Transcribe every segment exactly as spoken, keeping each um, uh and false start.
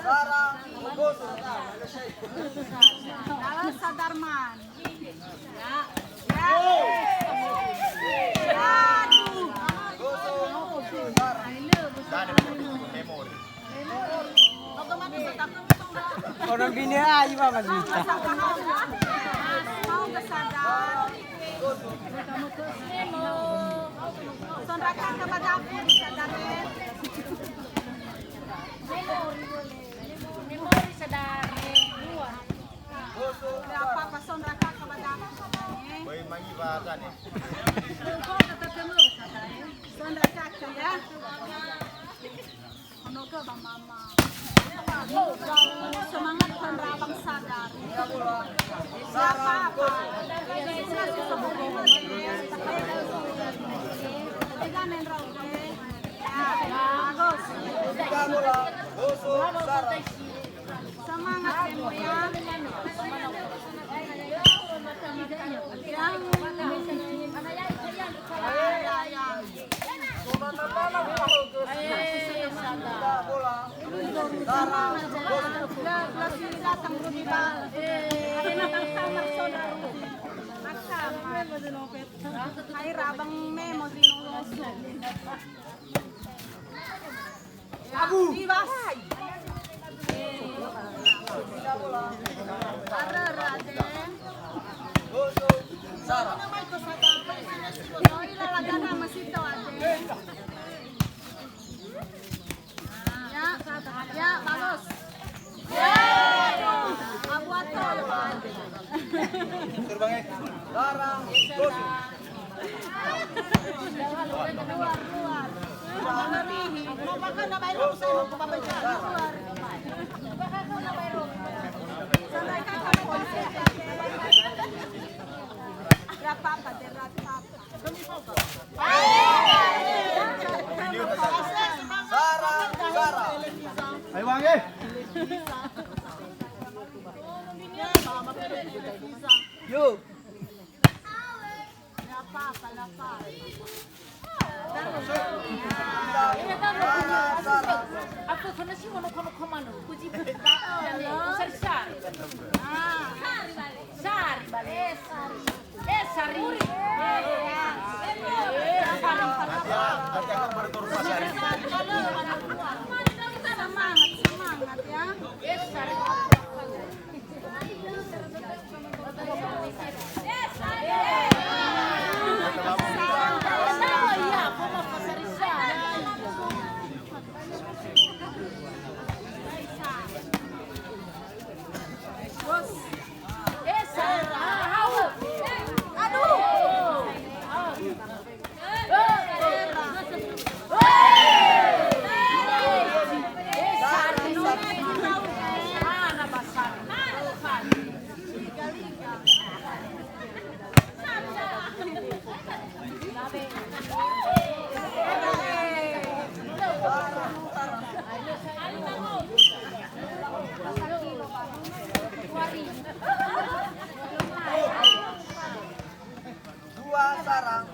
Sarang, Goso. Halo, Sadarman. Ya. Ya. Aduh. Goso, Sarang. Memori. Orang bini aja, Mas Mita. Mau ke Sadar. Sondra kaka ba dapur di Sadar, ya. Memori, Sadar. Nggak apa-apa, sondra kaka ba dapur, ya. Boi mangi ba tane. Sondra kaka, ya. Ono ke ba mama. Semangat kan rabang Sadar. Nggak apa-apa. Pegang yang rau, oke? Ya, bagus. Semangat, ya, Bu, ya. Yang, ya, ya, ya. Hai rabang memo di noso. Abu. Ibas. Ara, Raden. Sarah. Oi, lalagana masih tahu, Aden. Ya, ya, bagus. Ya, Abu Ato. Terbang, eh. Sarah. Luar, luar. Luar. Berapa apa, berapa apa? Sarah, Sarah. Ayo, Bang, eh. Yuk. Apa kena sih mono kono komano? Kuji sari sari. Ah, sari balik. Eh, sari. Semangat, semangat ya. Eh, sari. Dua sarang.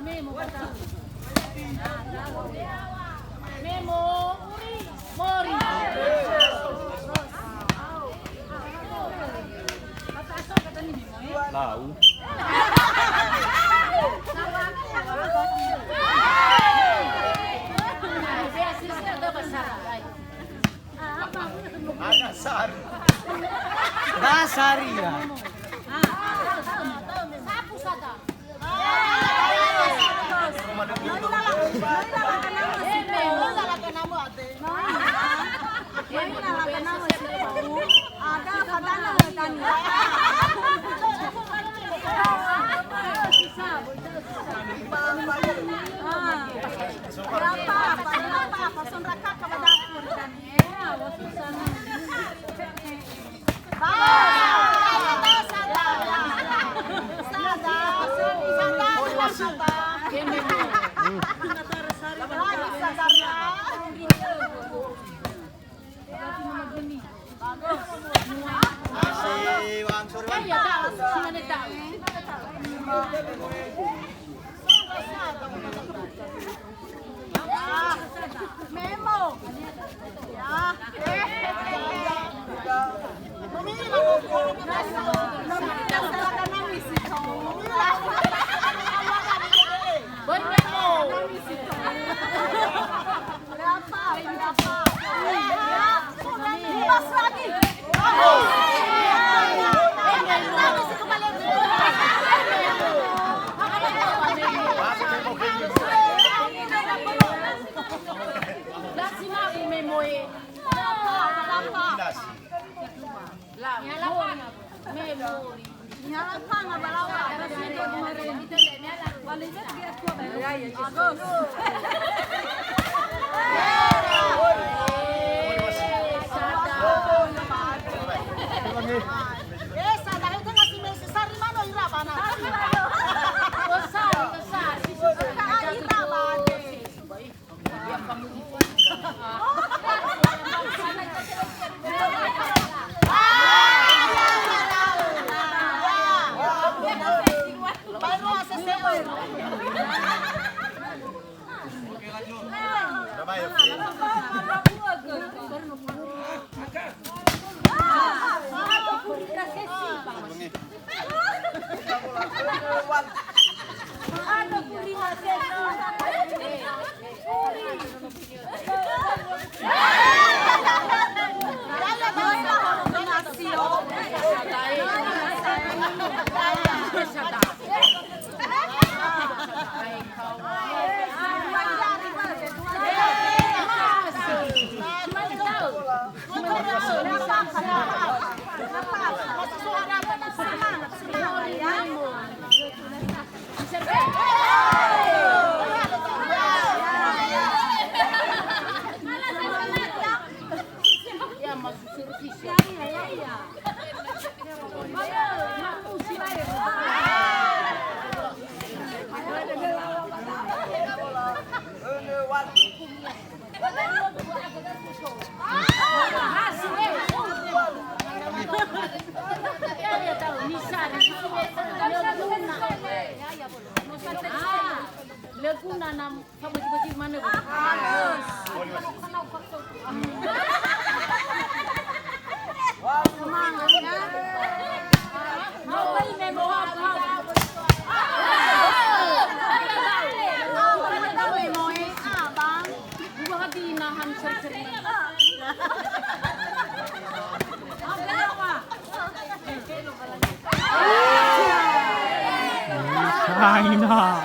Memo. Memo. Mori. Lau. Ada sari. Dasari ya. Sapu sada. Memo. Ya. Leguna nam. China.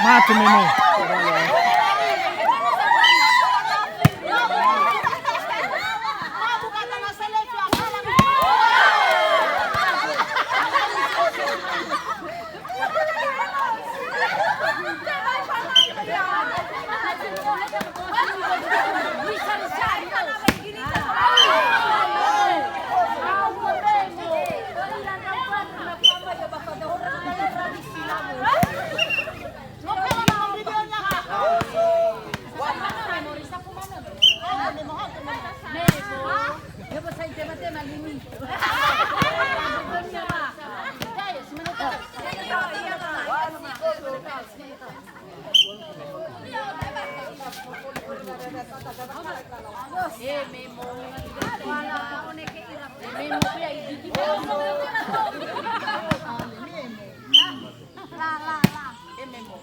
Mate Memo. Tema-tema lini. Eh, Memo. Eh, Memo, ya, ini gimana? La, la, la. Eh, Memo.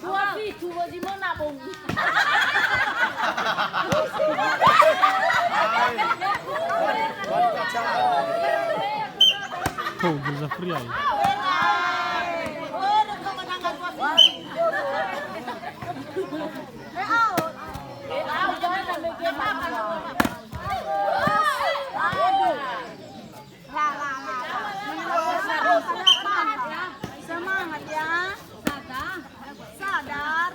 Dua fitu, wa zi mena bongi. Oh, Zafriai. Semangat ya. Sadar. Sadar.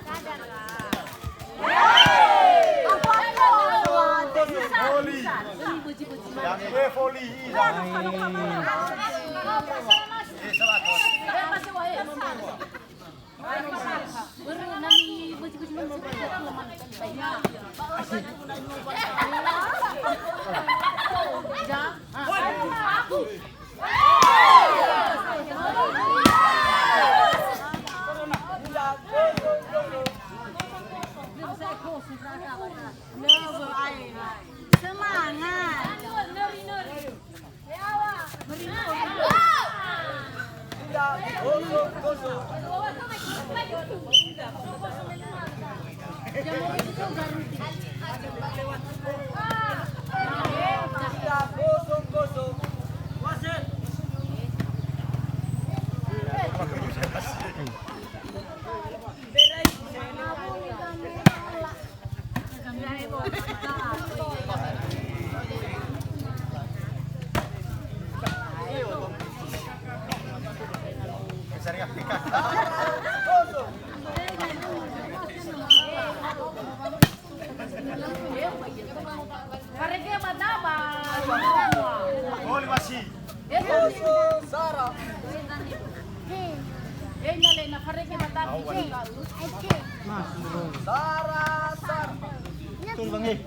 Voli. Yang gue voli. Semangat. Farege ba daba. Gol masih. Sara. Eh, na le na farege ba daba. Sara, Sara. Betul, Bang, eh.